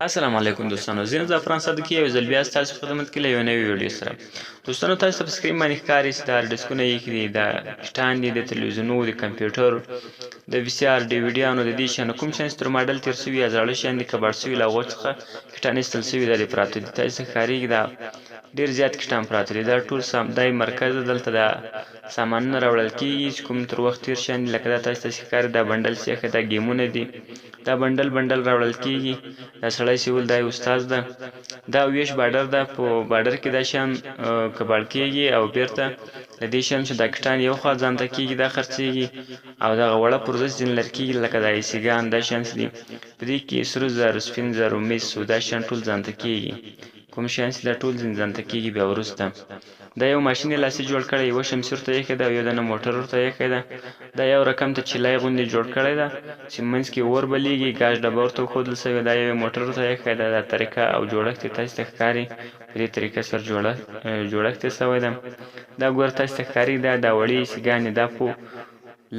السلام علیکم دوستانو، زه یم زعفران صادقي، یو ځل بیا ستاسو په خدمت کې له یو نوې ویډیو سره. دوستانو، تاسو ته په سکرین باندې ښکاري چې دا ډیسکونه یې دي، دا کټان دي، د تلویزیونو، د کمپیوټر، د وي سي آر، ډي وي ډیانو، د دې شیانو کوم شیان چې تر ماډل تېر شوي یا زاړه شیان دي، کباړ شوي، له هغو څخه کټان ایستل شوي، دا دي پراته دي. تاسو ته ښکارېږي دا ډېر زیات کټان پراته دي. دا ټول سام دا مرکز ده، دلته دا سامانونه راوړل کېږي چې کوم تر وخت تېر شیان دي. لکه دا تاسو ته ښکاري دا بنډل سیخه، دا ګیمونه دي، دا بنډل بنډل راوړل کېږي. دا سړی چې ول دا یې استاد ده. دا ویش باډر ده، په باډر کې دا شیان کباړ کېږي او بیرته له دې شیانو چې دا کټان یو خوا ځان ته کېږي، دا خرڅېږي او دغه وړه پرزه چې ځینې لرې کېږي، لکه دا ایسیګان دا شیان چې دي، په دې کې سرو زرو، سپین زرو، میسو، دا شیان ټول ځان ته کېږي. کوم شیان چې دا ټول ځینې ځان ته کېږي. بیا وروسته دا یو ماشین یې لاسي جوړ کړی، یوه شمسي ورته ایښې ده او یو دنه موټر ورته ایښی ده. دا یو رقم ته چیلای غوندې جوړ کړی ده چې منځ کې اور بلیږي، ګاز ډبه ورته ښودل شوې ده، یو موټر ورته ایښی ده. دا طریقه او جوړښت یې تاسو ته ښکاري، په دې طریقه سره جوړښت یې شوی ده. دا ګوره تاسو ته ښکاري دا دا وړې سیګانې، دا په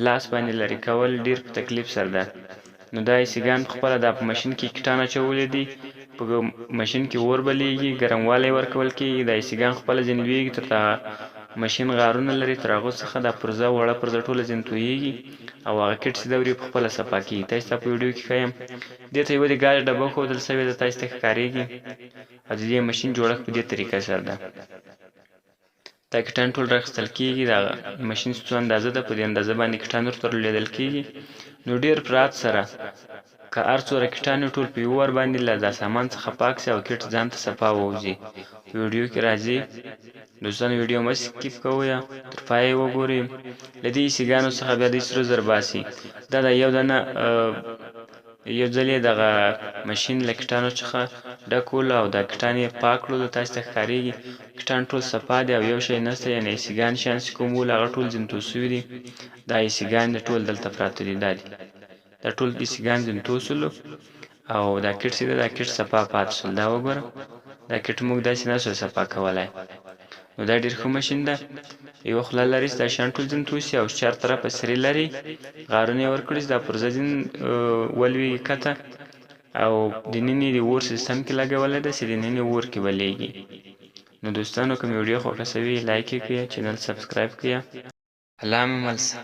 لاس باندې لرې کول ډېر په تکلیف سره ده. نو دا ایسیګان په خپله دا په ماشین کې کټان اچولي دي، په ماشین کې اور بلیږي، ګرموالی ورکول کېږي، دا ایسیګان خپله ځینې لویږي، تر دغه ماشین غارونه لري، تر هغو څخه دا پرزه وړه پرزه ټوله ځینې تویږي او هغه کټ چې دوري په خپله صفا کېږي. تاسو ته په ویډیو کې ښیم. دې ته یوه د ګاز ډبه ښودل شوې ده، تاسو ته ښکارېږي او د دې ماشین جوړښت په دې طریقه سره ده. دا کټان ټول راخیستل کېږي، دا ماشین چې څو اندازه ده په دې اندازه باندې کټان ورته لوېدل کېږي. نو ډېر پرات سره که هر څومره کټان وي ټول په یو وار باندې له دا سامان څخه پاک سي او کټ ځان ته صفا ووځي. په ویډیو کې راځي دوستانو، ویډیو مه سکیپ کوئ، تر پایه یې وګورئ. له دې ایسیګانو څخه بیا دوی سره زر باسي. دا د یو دانه یو ځل یې دغه ماشین له کټانو څخه ډک کړو او دا کټان یې پاک کړلو. تاسو ته ښکارېږي کټان ټول صفا دي او یو شی نشته، یعنې ایسیګان شیان چې کوم وو هغه ټول ځینې تو سوي دي. دا ایسیګان دي ټول دلته پراته دي، دا دي دا ټول ایسیګان ځینې تو سولو او دا کټ چې ده دا کټ صفا پاتې سول. دا وګوره دا کټ موږ داسې نه سو صفا کولی. نو دا ډېر ښه ماشین ده، یوه خوله لري چې دا شیان ټول ځینې تو سي او چار طرفه سرې لري، غارونه یې ورکړي چې دا پرزه ځینې ولوېږي کته او د ننې د اور سیستم کې لګولی ده چې د ننې اور کې بلېږي. نو دوستانو، که مې ویډیو خوښه سوي لایک یې کړئ، چینل سبسکرایب کړئ. الله مې مل سه.